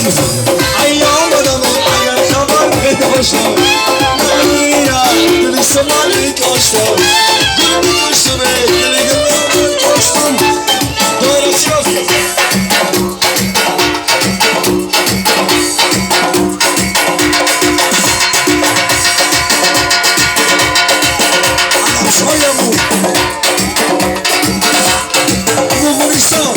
Ай омадам, агар хабар медоштам, намирам, дили сомали коштам, гул мекоштам, дили гулам коштам. Дойра чӣ гуфт? Адамшояму Муғулистон.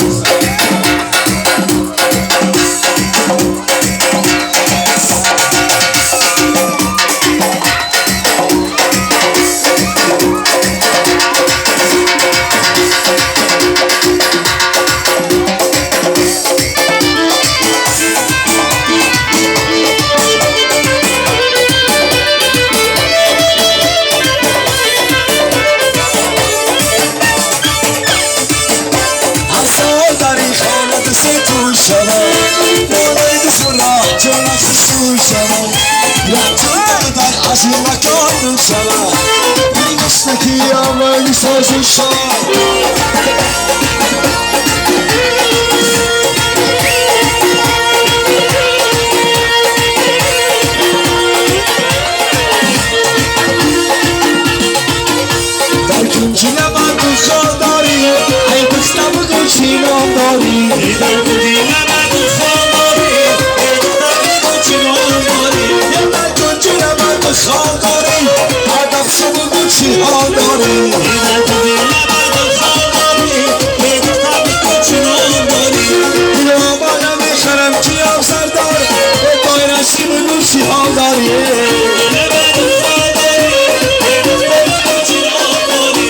Ҳар сол дар ин хона дусе тӯй шавад, болои дусура ҷона хушрӯй шавад, якҷоя дар аз ин макон дур шавад, гашнаки амали созӣ шавад. Дар кунҷи намаку хол дорӣ, ай пухта, бугӯ, чӣ ном дорӣ? Дар кунҷи намаку хол дорӣ, эй духтар, бигӯ, чӣ ном дорӣ? Дар кунҷи намаку хол дорӣ, адафшу, бугӯ, чӣ ҳол дорӣ? Дар кунҷи намаку хол дорӣ, эй духтар, бигӯ, чӣ ном дорӣ? Дилоба намехарам, киям сардор, дойраши, бугӯ, чӣ ҳол дорӣ? Намаку хол дорӣ, эй духтар, бигӯ, чӣ ном дорӣ?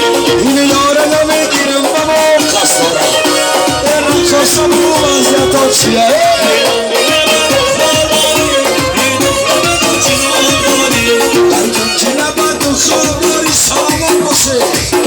Ин ёра намегирам, ба мо қасд дорам, раққоса, бугӯ, вазъиято чия?